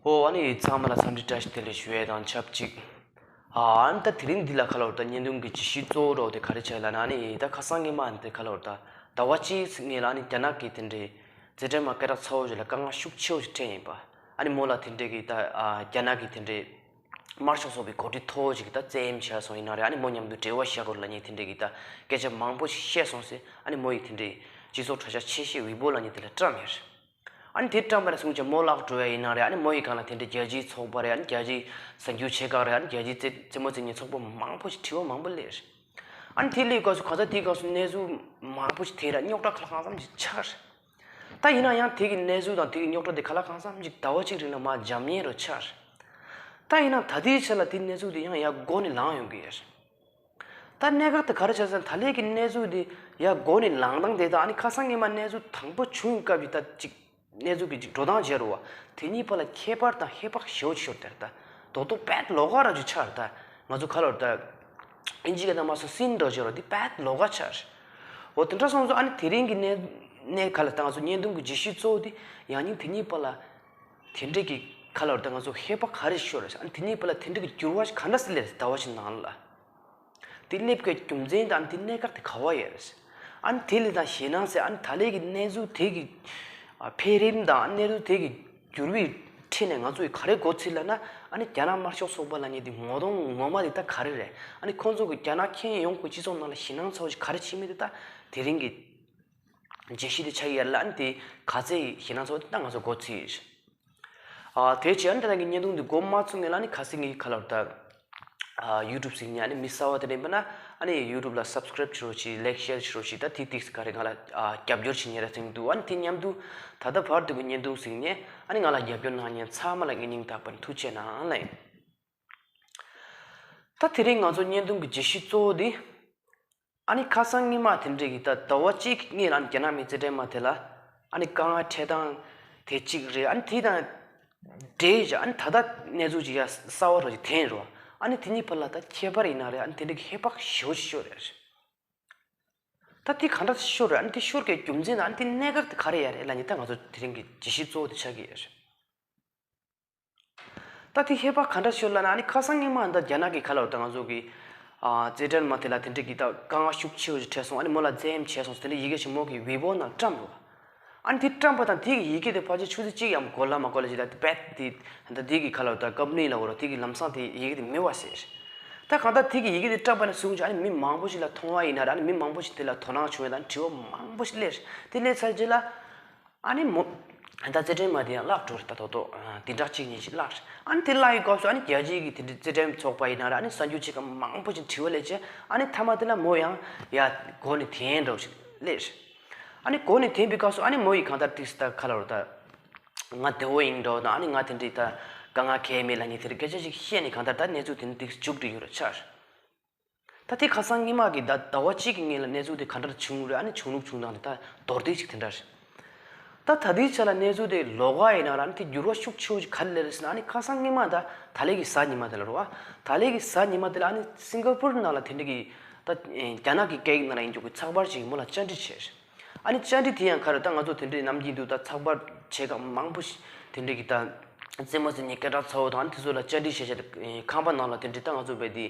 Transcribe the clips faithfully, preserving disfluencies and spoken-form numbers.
ཨོ་ཨ་ནི་ཚང་མ་ལ་འཚམས་འདྲི་བཀྲ་ཤིས་བདེ་ལེགས་ཞུ་ཡས་དང་ཆབས་ཅིག་ཨ་ནི་ད་དེ་རིང་འདི་ལ་ཁ་ལོར་ད་བརྙན་ཐུང་གི་ཇི་ཞིག་གཙོ་བོ་རོགས་དེ་ག་རེ་བྱས་ལ་ན་ཨ་ནི་ད་ཁ་སང་ཉི་མ་འདི་ཁ་ལོར་ད་ཟླ་བ་གཅིག་ངས་ལ་ཨ་ནི་རྒྱ་ནག་གི་དེ་འདྲའི་རྩེད་འགྲན་མ་སྐད་གྲགས་ཚ་བོ་ཞིག་ལ་དཀའ་ངལ་ཤུགས་ཆེ་བོ་ཞིག་འཕྲད་ཡིན་པ། ཨ་ནི་མོ་ལ་དེ་འདྲའི་གི་ད་ཨ་རྒྱ་ནག་གི་དེ་འདྲའི་དམར་ཤོག་ཚོགས་པའི་འགོ་ཁྲིད་མཐོ་བོ་ཞིག་གི་ད་བཙན་གཡེམ་བྱས་སོང་ཡིན་ན་རེད། ཨ་ནི་མོ་མཉམ་དུ་འབྲེལ་བ་བཞག་དགོས་ལ་ཉེ་དེ་འདྲའི་གི་ད་སྐད་ཆ་མང་པོ་ཞིག་བཤད་སོང་ཟེར། ཨ་ནི་མོ་ཡི་དེ་འདྲའི་སྤྱི་ཚོགས་དྲ་རྒྱ་ཆེ་ཤོས་ཝི་བོ་ལ་ཉེ་དེ་ལ་བཀྲམ་ཡོད་རེད། ཨ་ནི་དེ་བཀྲམ་པ་ནས་བཟུང་ཅིག་མོ་བརླག་འགྲོ་ཡ་ཡིན་ན་རེད། ཨ་ནི་མོ་ཡི་སྒང་ལ་དེ་འདྲའི་རྒྱལ་སྤྱིའི་ཚོགས་པ་རེད། ཨ་ནི་རྒྱལ་སྤྱིའི་གསར་འགྱུར་ཆེ་ཁག་རེད། ཨ་ནི་རྒྱལ་སྤྱིའི་རྩེད་རྩེད་མོ་རྩེ་མཁན་ཚོགས་པ་མང་པོ་ཞིག་དྲི་བ་མང་པོ་སླེབས་རེད། ཨ་ནི་དེ་སླེབས་སྐབས་སུ་གང་ཟག་དེའི་སྐབས་སུ་གནས་ཚུལ་མང་པོ་ཞིག་དེ་ར་རྙོག་དྲ་ག་ལ་གང་འཚམ་ཞིག་ཆགས་རེད། ད་ཡིན་ན་ཡང་དེ་གི་གནས་ཚུལ་དང་དེ་གི་རྙོག་དྲ་དེ་ག་ལ་གང་འཚམ་ཞིག་ཟླ་བ་གཅིག་རིང་ལ་མར་འཇམ་ཉེན་རུ་ཆགས་རེད། ད་ཡིན་ན་ད་ལྟའི་ཆ་ལ་དེ་གནས་ཚུལ་དེ་ཡང་ཡར་མགོ་ནས་ལངས་ཡོང་གི་ཡོད་རེད། ད་གནད་འགག་དེ་ག་རེ་བྱས་ཟེར་ན་ད་ལན་གྱི་གནས་ཚུལ་དེ་ཡར་མགོ་ནས་ལངས་སྟངས་དེ་དང་ཨ་ནི་ཁ་སང་ཉི་མ་གནས་ཚུལ་དང་པོ་བྱུང་སྐབས་ཀྱི་ད་ཅིག་གནས་ཚུལ་གྱི་ཅིག་འགྲོ་སྟངས་བྱས་རུ་བ་དེ་གཉིས་བར་ལ་ཁྱད་པར་དང་ཧེ་བག་ཞེ་པོ་ཅིག་ཤོར་དེར་ད་རྡོག་རྡོག་པད་ལོགས་ཀ་ར་ཅིག་ཆགས་རེད། ད་ང་ཚོ་ག་ལོར་ད་ཨིན་ཇི་སྐད་ནང་མ་སོང་སིན་འགྲོ་བྱས་རུ་དེ་པད་ལོགས་ཀ་ཆགས་རེད། འོ་དེ་འདྲ་སོང་ཙང་ཨ་ནི་དེ་རིང་གི་གནས་གནས་ག་ལ་ད་ང་ཚོ་བརྙན་ཐུང་གི་ཇི་ཞིག་གཙོ་བོ་དེ་ཡང་སྙིང་དེ་གཉིས་བར་ལ་དེ་འདྲ་གི་ག་ལོར་ད་ང་ཚོ་ཧེ་བག་ག་རེ་ཤོར་རེད། ཨ་ནི་དེ་གཉིས་བར་ལ་དེ་འདྲ་གི་འགྱུར་བ་ཞིག་ག་འདྲ་སེ་སླེབས་རེད་ཟླ་བ་ཞིག་ནང་ལ། དེ་སླེབས་དགོས་རྒྱུ་མཚན་དང་དེ་གནད་འགག་དེ་ག་བ་ཡོད་རེད། ཨ་ནི་དེ་ལས་དང་ཞེད་སྣང་ཟེར་ཨ་ནི་ད་ལན་གྱི་གནས་ཚུལ་དེ་གི་འཕེལ་རིམ་དང་གནས་ཚུལ་དེ་གི་འགྱུར་བའི་ཁྲོད་ནས་ང་ཚོ་ཡི་ག་རེ་མགོ་ཚོས་ལབ་ན་ཨ་ནི་རྒྱ་ནག་དམར་ཤོག་ཚོགས་པ་ལབ་མཁན་དེ་ངོ་གདོང་ངོ་མ་དེ་ད་ག་རེ་རེད། ཨ་ནི་ཁོང་ཚོ་གི་རྒྱ་ནག་ཁྱོན་ཡོངས་ཀྱི་སྤྱི་ཚོགས་ནང་ལ་ཞེད་སྣང་ཚ་བོ་ཞིག་ག་རེ་བྱེད་མིན་དེ་ད་དེ་རིང་གི་འགྲེལ་བཤད་དེ་ཆགས་ཀྱི་ཡོད་ལ་ཨ་ནི་དེ་ག་ཚད་ཞེད་སྣང་ཚ་བོ་དེ་ད་ང་ཚོ་མགོ་ཚོས་ཡོད། ཨ་དེ་བྱས་ཨ་ནི་ད་ལྟ་གི་བརྙན་ཐུང་འདི་མགོ་མ་ཚུགས་ངེས་ལ་ནི་ཁ་སང་ངའི་ཁ་ལར་ད་ཨ་ཡུ་ཊུབ་ཟིག་ཉན་ནི་མི་གསར་བ་དེ་འདྲ་ཡིན་པ་ན་ཨ་ནི་ཡུ་ཊུབ་ལ་སབ་སི་ཀི་རེབ་བྱེད་རོགས་བྱེད། ལའིཀ་ཤེར་བྱེད་རོགས་བྱེད། ད་ཏིག་ཏིག་ག་རེ་ང་ལ་ཨ་རྒྱབ་སྐྱོར་བྱེད་ཉན་ར་ཐེངས་འདུག་ཨ་ནི་དེ་མཉམ་དུ་ད་ལྟ་བར་དུ་གི་བརྙན་ཐུང་ཟིག་ཉན་ཨ་ནི་ང་ལ་རྒྱབ་སྐྱོར་གནང་མཁན་ཚང་མ་ལ་ངས་སྙིང་ཐག་པ་ནས་ཐུགས་རྗེ་ཆེ་གནང་ལ་ཡིན། ད་དེ་རིང་ང་ཚོ་བརྙན་ཐུང་གི་བརྗོད་གཞི་གཙོ་བོ་དེ། ཨ་ནི་ཁ་སང་ཉི་མ་དེ་འདྲའི་གི་ད་ཟླ་བ་གཅིག་སྔོན་ལ་ཨ་ནི་རྒྱ་ནག་མི་རྩེད་འགྲན་མ་དེ་ལ་ཨ་ནི་དཀའ་ངལ་འཕྲད་སྟངས་དེ་གཅིག་རེད། ཨ་ནི་དེ་དང་འབྲེལ་བྱས་ཨ་ནི་ད་ལྟ་གནས་ཚུལ་ཅིག་ཡ་གསར་བ་རོ་ཅིག་ཐོན་རོ། ཨ་ནི་དེ་གཉིས་བར་ལ་ད་ཁྱད་པར་ཡིན་ན་རེད། ཨ་ནི་དེ་འདྲའི་གི་ཧེ་བག་ཞེ་པོ་ཅིག་ཤོར་རེད། ད་དེ་ག་འདྲ་ཤོར་རེད། ཨ་ནི་དེ་ཤོར་གི་རྒྱུ་མཚན་དང་ཨ་ནི་དེ་གནད་འགག་དེ་ག་རེ་ཡ་རེད་ལབ་ནི་ད་ང་ཚོ་དེ་རིང་གི་བརྗོད་གཞི་གཙོ་བོ་དེ་ཆགས་ཀྱི་ཡོད་རེད། ད་དེ་ཧེ་བག་ག་འདྲ་ཤོར་ལབ་ན་ཨ་ནི་ཁ་སང་ཉི་མ་ད་རྒྱ་ནག་གི་ཁ་ལ་ད་ང་ཚོ་གི་ཨ་རྩེད་འགྲན་མ་དེ་ལ་དེ་འདྲ་གི་ད་དཀའ་ངལ་ཤུགས་ཆེ་བོ་ཞིག་འཕྲད་སོང་། ཨ་ནི་མོ་ལ་བཙན་གཡེམ་བྱས་སོང་དེ་འདྲ་ཡི་གེ་ཞིག་མོ་གི་ཝི་བོ་ནང་བཀྲམ་འདུག་ཨ་ནི་དེ་བཀྲམ་པ་དང་དེ་གི་ཡི་གེ་དེ་ཕལ་ཆེར་ཆུ་ཚོད་གཅིག་ཡམ་གོ་ལ་མ་གོ་ལ་ཞིག་ལ་དེ་བེད་དེ་ད་དེ་གི་ཁ་ལ་ད་ཀམ་ནི་ལ་འོ་ར་དེ་གི་ལམ་སང་དེ་ཡི་གེ་དེ་མེད་བ་ཟེར། ད་གང་ལྟར་དེ་གི་ཡི་གེ་དེ་བཀྲམ་པ་ནས་བཟུང་བྱས་ཨ་ནི་མི་མང་པོ་ཞིག་ལ་མཐོང་བ་ཡིན་ན་ར་ཨ་ནི་མི་མང་པོ་ཞིག་དེ་ལ་དོ་སྣང་བྱུང་བ་དང་དྲི་བ་མང་པོ་ཞིག་སླེབས། དེ་སླེབས་ཚར་རྗེས་ལ། ཨ་ནི་མོ། ད་རྩེད་འགྲན་མ་དེ་ཡང་བརླག་འགྲོ་རེད་ད་དོ་དོ། དེ་འདྲ་གཅིག་གཉིས་ཤིག་བརླག་རེད། ཨ་ནི་དེ་བརླག་ཡི་སྐབས་སུ་ཨ་ནི་རྒྱལ་སྤྱིའི་གི་དེ་འདྲའི་རྩེད་འགྲན་ཚོགས་པ་ཡིན་ན་ར་ཨ་ནི་གསར་འགྱུར་ཆེ་ཁག་མང་པོ་ཞིག་དྲི་བ་སླེབས་བྱས་ཨ་ནི་མཐའ་མ་དེ་ལ་མོ་ཡང་ཡ་སྒོ་ནས་ཐོན་འགྲོ་ཞིག་སླེབས་རེད། ཨ་ནི་སྒོ་ནས་ཐོན་པའི་སྐབས་སུ་ཨ་ནི་མོ་ཡི་གང་ལྟར་ཏིག་སི་ད་ཁ་ལ་རུ་ད། ང་བདེ་བོ་ཡིན་འགྲོ་དང་ཨ་ནི་ང་དེ་འདྲའི་ད་དཀའ་ངལ་གང་ཡང་མེད་ལབ་ནི་དེ་འདྲ་སྐད་ཆ་ཞིག་བཤད་ནས་གང་ལྟར་ད་གནས་ཚུལ་དེ་འདྲ་ཏིག་སི་མཇུག་སྒྲིལ་ཡོད་རེད་ཆགས་རེད། ད་དེ་ཁ་སང་ཉི་མ་གི་ཟླ་ཟླ་བ་གཅིག་གི་སྔོན་ལ་གནས་ཚུལ་དེ་ག་འདྲ་བྱུང་རེད། ཨ་ནི་བྱུང་ལུགས་བྱུང་སྟངས་དེ་ད་མདོར་བསྡུས་ཅིག་དེ་འདྲ་རེད། ད་ད་ལྟའི་ཆ་ལ་གནས་ཚུལ་དེ་ལོགས་ཀ་ཡིན་ན་ར་ཨ་ནི་དེ་འགྱུར་བ་ཤུགས་ཆེ་བོ་ཞིག་ག་རེ་སླེབས་རེད་ཟེར་ན་ཨ་ནི་ཁ་སང་ཉི་མ་ད་ད་ལན་གི་གཟའ་ཉི་མ་དེ་ལ་རེད་བ། ད་ལན་གི་གཟའ་ཉི་མ་དེ་ལ་ཨ་ནི་སིང་ག་པུར་ནང་ལ་དེ་འདྲ་གི་ད་རྒྱ་ནག་གི་སྐད་ཡིག་ནང་ལ་ཡིན་རྒྱུ་གི་ཚགས་པར་ཅིག་གིས་མོ་ལ་བཅར་འདྲི་བྱས་རེད། ཨ་ནི་བཅར་འདྲི་དེ་ཡང་ག་རེ་ད་ང་ཚོ་དེ་འདྲའི་ནམ་རྒྱུན་དུ་ད་ཚགས་པར་ཆེ་ཁག་མང་པོ་ཞིག་དེ་འདྲའི་གི་ད་རྩེད་མོ་རྩེ་མཁན་སྐད་གྲགས་ཚ་བོ་དང་ཨ་ནི་དེ་ཚོ་ལ་བཅར་འདྲི་བྱས་བྱས་ཏེ་ཁང་པ་ནང་ལ་དེ་འདྲའི་ད་ང་ཚོ་བས་དེ་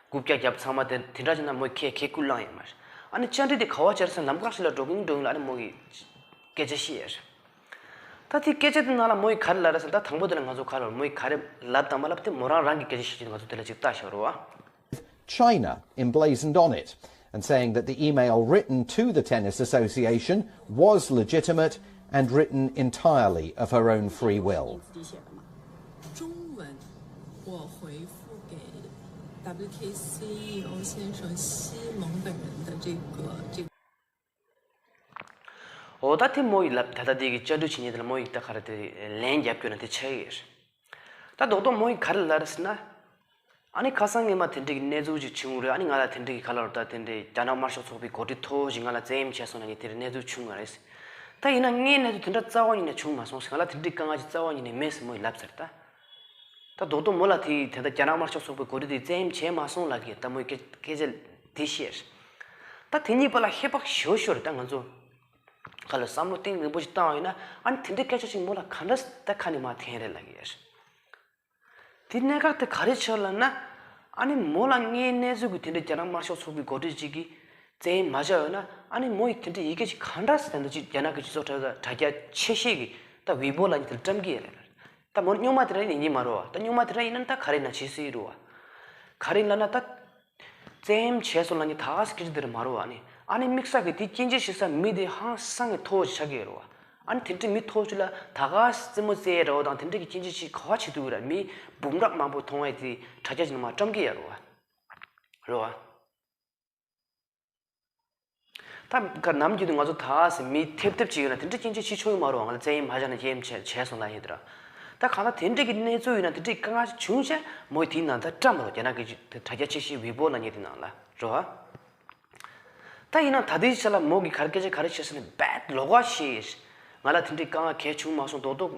རྐུབ་བཀྱག་བརྒྱབ་ཚང་མ་དེ་དེ་འདྲ་བྱས་ན་མོས་ཁས་ཁས་ཁུར་བླངས་ཡོད་མ་རེད། ཨ་ནི་བཅར་འདྲི་དེ་ག་བ་བཅར་ཟེར་ལམ་ཁ་ཞིག་ལ་འགྲོ་གིན་འགྲོ་གིན་ལ་ཨ་ནི་མོ་གི་སྐད་ཆ་བཤད་ཡོད་རེད། ད་དེ་སྐད་ཆ་དེ་ནང་ལ་མོ་ཡིས་ག་རེ་ལབ་རེད་ཟེར་ན་ད་དང་པོ་དེ་ལ་ང་ཚོ་ག་རེ་ལབ་མོ་ཡིས་ག་རེ་ལབ་དང་མ་ལབ་དེ་མོ་རང་རང་གི་སྐད་ཆ་བཤད་ཀྱི་འདུག་ང་ཚོ་དེ་ལ་ཅིག་ལྟ་ཤོག་རོགས་ཨ། China emblazoned on it and saying that the email written to the Tennis Association was legitimate and written entirely of her own free will. 中文我回复给 W K C E O 先生西蒙本人的这个这个。 འོ་ད་དེ་མོ་ཡིས་ལབ་ད་ལྟ་དེ་གི་བཅར་འདྲི་བྱེད་མཁན་དེ་ལ་མོ་ཡིས་ད་ག་རེ་དེ་ལན་རྒྱབ་སྐྱོར་ན་དེ་ཆགས་ཡོད་རེད། ད་རྡོག་རྡོག་མོ་ཡིས་ག་རེ་ལབ་རེད་ཟེར་ན། ཨ་ནི་ཁ་སང་ངས་མ་དེ་འདྲའི་གི་གནས་ཚུལ་ཅིག་བྱུང་རེད། ཨ་ནི་ང་ལ་དེ་འདྲའི་གི་ག་ལ་རེད་ད་དེ་འདྲའི་རྒྱ་ནག་དམར་ཤོག་ཚོགས་པའི་འགོ་ཁྲིད་མཐོ་བོ་ཞིག་ང་ལ་བཙན་གཡེམ་བྱས་སོང་ལབ་ནས་དེ་འདྲའི་གནས་ཚུལ་བྱུང་བ་རེད། ད་ཡིན་ན་ངས་གནས་ཚུལ་དེ་འདྲ་རྩ་བ་ཉིད་ནས་བྱུང་མ་སོང་ཟེར། ང་ལ་དེ་འདྲའི་དཀའ་ངལ་ཅིག་རྩ་བ་ཉིད་ནས་མེད་ཟེར་མོ་ཡིས་ལབ་ཚར་ད། ད་རྡོག་རྡོག་མོ་ལ་དེ་དེ་འདྲ་རྒྱ་ནག་དམར་ཤོག་ཚོགས་པའི་འགོ་ཁྲིད་དེ་བཙན་གཡེམ་བྱས་མ་སོང་ལབ་གི་ད་མོ་ཡིས་སྐད་སྐད་ཆ་དེ་བཤད། ད་དེ་གཉིས་བར་ལ་ཧེ་བག་ཞེ་པོ་ཞིག་རེད། ད་ང་ཚོ་ཁ་ལ་བསམ་བློ་གཏིང་རིང་པོ་ཞིག་བཏང་བ་ཡིན་ན་ཨ་ནི་དེ་འདྲའི་སྐད་ཆ་ཞིག་མོ་ལ་ག་འདྲ་ད་ཁ་ནས་མར་ཐོན་རེད་ལབ་གི་ཡོད། དེ་གནད་འགག་དེ་ག་རེ་ཆགས་ལབ་ན། ཨ་ནི་མོ་ལ་དངོས་གནས་ཚུལ་གྱི་དེ་འདྲའི་རྒྱ་ནག་དམར་ཤོག་ཚོགས་པའི་འགོ་ཁྲིད་ཅིག་གིས་བཙན་གཡེམ་མ་བྱས་ཡོད་ན། ཨ་ནི་མོ་ཡིས་དེ་འདྲའི་ཡི་གེ་ཞིག་གང་འདྲ་སེ་ད་ལྟ་ཅིག་རྒྱ་ནག་གི་སྤྱི་ཚོགས་དྲ་དྲ་རྒྱ་ཆེ་ཤོས་ཀྱི་ད་ཝེ་པོ་ལབ་མཁན་དེ་ལ་བཀྲམ་གྱི་ཡོད་རེད། ད་མོ་སྔོན་མ་དེ་འདྲ་ཡིན་གྱི་མ་རེད་བ། ད་སྔོན་མ་དེ་འདྲ་ཡིན་ན་ད་ག་རེ་ཡིན་ན་བྱེད་སྲིད་རེད་བ། ག་རེ་ཡིན་ལབ་ན་ད། བཙན་གཡེམ་བྱས་སོང་ལབ་མཁན་ད་ག་སེ་སྐད་ཆ་དེ་རེད་མ་རེད་བ། ཨ་ནི་ཨ་ནི་དམིགས་བསལ་གྱི་དེ་སྐྱོན་བརྗོད་བྱེད་ས་མི་དེ་ཧང་སང་གི་མཐོ་བོ་ཞིག་ཆགས་ཀྱི་ཡོད་རེད་བ། ཨ་ནི་དེ་འདྲའི་མི་མཐོ་བོ་ཞིག་ལ་ད་ག་སེ་རྩེད་མོ་རྩེ་ཡས་འདྲ་བོ་དང་དེ་འདྲའི་གི་སྐྱོན་བརྗོད་བྱེད་ག་བ་བྱེད་ཐུབ་ཀྱི་རེད། མི་འབུམ་རམས་མང་པོ་མཐོང་ཡས་དེ་དྲ་རྒྱ་ཅིག་ནང་མར་བཀྲམ་གྱི་ཡོད་རེད་བ། རེད་བ། ད་ག་ནམ་རྒྱུན་དུ་ང་ཚོ་ད་ག་སེ་མི་ཐེབས་ཐེབས་ཅིག་ཡོད་ན་དེ་འདྲ་སྐྱོན་བརྗོད་བྱེད་ཆོག་གི་མ་རེད་བ། ང་ལ་བཙན་གཡེམ་མ་བྱས་ན་སྐྱོན་གཡེམ་བྱས་བྱས་སོང་ལབ་ཡས་དེ་ར། ད་གང་ལྟར་དེ་འདྲ་གི་གནས་ཚུལ་ཡོད་ན་དེ་འདྲའི་དཀའ་ངལ་ཅིག་བྱུང་བྱས་མོ་ཡིས་དེའི་ནང་ད་བཀྲམ་མ་རེད། རྒྱ་ནག་གི་དྲ་རྒྱ་ཆེ་ཤོས་ཝེ་པོ་ལབ་མཁན་དེ་ནང་ལ་རེད་བ། ད་ཡིན་ན་ད་ལྟའི་ཆ་ལ་མོ་གིས་ག་རེ་སྐད་ཆ་ག་རེ་བཤད་ཟེར་ན། རྦད་ལོགས་ཀ་བཤད་ཡས། ང་ལ་དེ་འདྲའི་དཀའ་ངལ་གང་ཡང་བྱུང་མ་སོང་། རྡོག་རྡོག་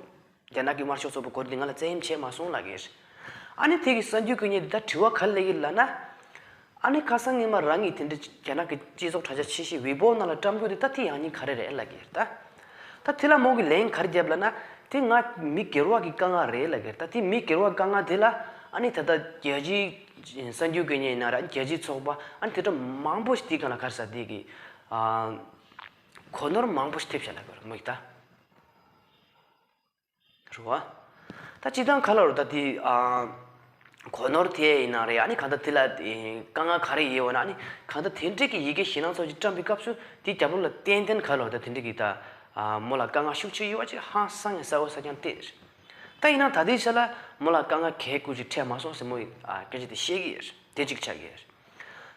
རྒྱ་ནག་གི་དམར་ཤོག་ཚོགས་པའི་འགོ་ཁྲིད་ང་ལ་བཙན་གཡེམ་བྱས་མ་སོང་ལབ་ཀྱི་ཡོད། ཨ་ནི་དེ་གི་གསར་འགྱུར་བཀོད་མཁན་དེ་ད་དྲི་བ་ག་རེ་སླེབས་ཀྱི་ལབ་ན། ཨ་ནི་ཁ་སང་སྔོན་མ་རང་གིས་དེ་འདྲ་རྒྱ་ནག་གི་སྤྱི་ཚོགས་དྲ་རྒྱ་ཆེ་ཤོས་ཝེ་པོ་ནང་ལ་བཀྲམ་རྒྱུ་དེ་ད་དེ་ཡག་ཉེས་ག་རེ་རེད་ལབ་ཀྱི་ཡོད་ད། ད་དེ་ལ་མོ་གིས་ལན་ག་རེ་བརྒྱབ་ལབ་ན། དེ་ང་མི་སྒེར་བ་གི་དཀའ་ངལ་རེད་ལབ་ཀྱི་ཡོད་ད། དེ་མི་སྒེར་བ་དཀའ་ངལ་དེ་ལ་ཨ་ནི་ད་ལྟ་རྒྱལ་སྤྱིའི་གསར་འགྱུར་བཀོད་མཁན་ཡིན་ན་ར། རྒྱལ་སྤྱིའི་ཚོགས་པ་ཨ་ནི་དེ་འདྲ་མང་པོ་ཞིག་དེའི་སྒང་ལ་ག་རེ་ཟེར། དེ་གི་ཨ་གོ་ནོར་མང་པོ་ཞིག་ཐེབས་བཞག་ལབ་ཀྱི་ཡོད་རེད་མོ་གིས་ད། རེད་བ། ད་སྤྱིར་བཏང་ག་ལབ་རེད་ད་དེ་ཨ། གོ་ནོར་དེ་ཡིན་ན་རེད། ཨ་ནི་གང་ལྟར་དེ་ལ་དཀའ་ངལ་ག་རེ་ཡོད་ན། ཨ་ནི་གང་ལྟར་དེ་འདྲའི་གི་ཡི་གེ་ཞེད་སྣང་ཚོགས་ཅིག་བཀྲམ་པའི་སྐབས་སུ་དེའི་རྒྱབ་ལོགས་ལ་ཏན་ཏན་ག་ལབ་རེད་ད་དེ་འདྲའི་གི་ད་ཨ་མོ་ལ་དཀའ་ངལ་ཤུགས་ཆེ་ཡོད་པ་ཅིག་ཧང་སང་ངས་གསལ་པོ་གསལ་རྐྱང་བསྟན་རེད། ད་ཡིན་ན་ད་ལྟའི་ཆ་ལ་མོ་ལ་དཀའ་ངལ་ག་གེ་ཅིག་འཕྲད་མ་སོང་ཟེར་མོ་ཡིས་ཨ་སྐད་ཆ་དེ་བཤད་ཀྱི་ཡོད་རེད། དེ་གཅིག་ཆགས་ཀྱི་ཡོད་རེད།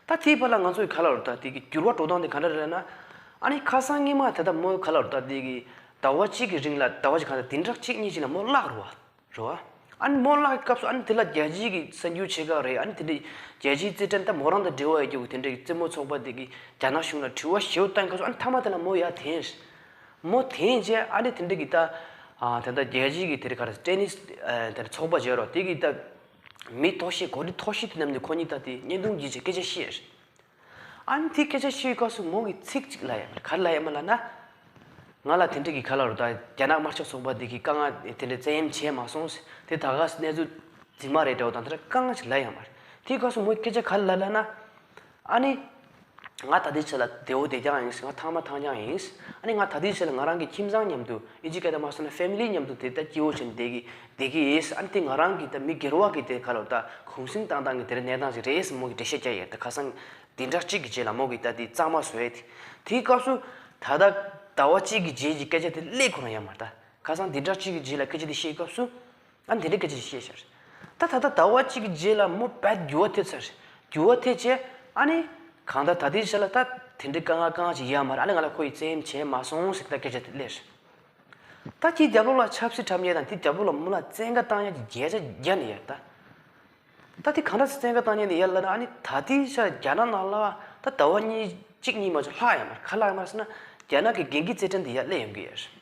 ད་དེའི་བར་ལ་ང་ཚོ་གི་ག་ལབ་རེད་ད་དེ་གི་འགྱུར་བ་འགྲོ་སྟངས་དེ་ག་འདྲ་རེད་ལབ་ན། ཨ་ནི་ཁ་སང་སྔོན་མ་ད་ལྟ་མོ་ག་ལབ་རེད་ད་དེ་གི་ཟླ་བ་གཅིག་གི་རིང་ལ་ཟླ་བ་གཅིག་ག་ད་བདུན་ཕྲག་གཅིག་གཉིས་ཅིག་ལ་མོ་བརླག་རེད་བ། རེད་བ། ཨ་ནི་མོ་བརླག་གི་སྐབས་སུ་ཨ་ནི་དེ་ལ་རྒྱལ་སྤྱིའི་གི་གསར་འགྱུར་ཆེ་ཁག་རེད། ཨ་ནི་དེ་འདྲའི་རྒྱལ་སྤྱིའི་རྩེད་འགྲན་ད་མོ་རང་དང་འབྲེལ་བ་ཡོད་རྒྱུ་གི་དེ་འདྲའི་རྩེད་མོ་ཚོགས་པ་དེ་གི་རྒྱ་ནག་གཞུང་ལ་དྲི་བ་ཞེ་པོ་བཏང་སྐབས་སུ་ཨ་ནི་མཐའ་མ་དེ་ལ་མོ་ཡར་འཐེན་རེད། མོ་འཐེན་རྗེས་ཨ་ནི་དེ་འདྲ་གི་ད་ཨ་ད་ལྟ་རྒྱལ་སྤྱིའི་གི་དེ་རེད་ག་རེ་ཏེ་ནིས་ཨ་དེ་རེད་ཚོགས་པ་བརྗོད་རོགས་དེ་གི་ད་མི་མཐོ་ཤོས་འགོ་ཁྲིད་མཐོ་ཤོས་དེ་རྣམས་ནས་ཁོ་གཉིས་ད་དེ་བརྙན་ཐུང་བརྒྱུད་བྱས་སྐད་ཆ་བཤད་རེད། ཨ་ནི་དེ་སྐད་ཆ་བཤད་སྐབས་སུ་མོ་གི་ཚིག་གཅིག་ལབ་ཡ་མ་རེད། ག་རེ་ལབ་ཡ་མ་ལབ་ན། ང་ལ་དེ་འདྲ་གི་ག་ལབ་རེད་ད་རྒྱ་ནག་དམར་ཤོག་ཚོགས་པ་དེ་གི་དཀའ་ངལ་དེ་འདྲ་བཙན་གཡེམ་བྱས་མ་སོང་ཟེར། དེ་ད་ག་སེ་གནས་ཚུལ་རྫུན་མ་རེད་འདྲ་བོ་དང་དེ་འདྲ་དཀའ་ངལ་ཞིག་ལབ་ཡ་མ་རེད། དེའི་སྐབས་སུ་མོས་སྐད་ཆ་ག་རེ་ལབ་ལབ་ན། ཨ་ནི། ང་ད་ལྟའི་ཆ་ལ་བདེ་བོ་བདེ་རྐྱང་ཡིན། ང་ཐང་མ་ཐང་རྐྱང་ཡིན། ཨ་ནི་ང་ད་ལྟའི་ཆ་ལ་ང་རང་གི་ཁྱིམ་ཚང་མཉམ་དུ་ཨིན་ཇི་སྐད་དུ་མ་སོང་ན་ཕེ་མི་ལི་མཉམ་དུ་དེ་ལྟར་སྐྱིད་པོ་བྱས་ནས་བསྡད་ཀྱི་བསྡད་ཀྱི་ཡིན། ཨ་ནི་དེ་ང་རང་གི་ད་མི་སྒེར་བ་གི་དེ་ག་ལབ་ད་གུང་སེང་བཏང་སྟངས་ཀྱི་དེ་རེད་གནས་སྟངས་ཤིག་རེད་ཟེར་མོ་གི་འགྲེལ་བཤད་རྒྱག་ཡས་ད་ཁ་སང་བདུན་ཕྲག་གཅིག་གི་རྗེས་ལ་མོ་གི་ད་དེ་གཙང་མ་བཟོ་ཡས་དེ། དེའི་སྐབས་སུ་ད་ལྟ་ཟླ་བ་གཅིག་གི་རྗེས་ཀྱི་སྐད་ཆ་དེ་སླེབས་ཁོ་རང་ཡོད་མ་རེད་ད། ཁ་སང་བདུན་ཕྲག་གཅིག་གི་རྗེས་ལ་སྐད་ཆ་དེ་བཤད་སྐབས་སུ། ཨ་ནི་དེ་འདྲའི་སྐད་ཆ་ཞིག་བཤད་ཤག་ད་ད་ལྟ་ཟླ་བ་གཅིག་གི་རྗེས་ལ་མོ་རྦད་འགྱུར་བ་ཐེབས་ཚར། འགྱུར་བ་ཐེབས་བྱས་ཨ་ནི། གང་ལྟར་ད་ལྟའི་ཆ་ལ་ད་དེ་འདྲའི་དཀའ་ངལ་དཀའ་ངལ་ཞིག་ཡོད་མ་རེད། ཨ་ནི་ང་ལ་ཁོ་ཡིས་བཙན་གཡེམ་བྱས་མ་སོང་ཟེར་ད་སྐད་ཆ་དེ་སླེབས། ད་དེའི་རྒྱབ་ལོགས་ལ་ཆབ་སྲིད་འཁྲབ་མཁན་དང་དེའི་རྒྱབ་ལོགས་ལ་མོ་ལ་བཙན་བཀའ་བཏང་མཁན་གྱི་བརྒྱ་ཆ་བརྒྱ་ནས་ཡོད་ད། ད་དེ་གང་འདྲ་སེ་བཙན་བཀའ་བཏང་མཁན་དེ་ཡོད་ལབ་ན། ཨ་ནི་ད་ལྟའི་ཆ་རྒྱ་ནག་ནང་ལ་ད་ཟླ་བ་གཉིས་གཅིག་གཉིས་མ་གཏོགས་ལྷག་ཡོད་མ་རེད། ག་ལབ་ཡོད་མ་རེད་ཟེར་ན། རྒྱ་ནག་གི་རྒན་གྱི་རྩེད་འགྲན་དེ་ཡར་སླེབས་ཡོང་གི་ཡོད་རེད།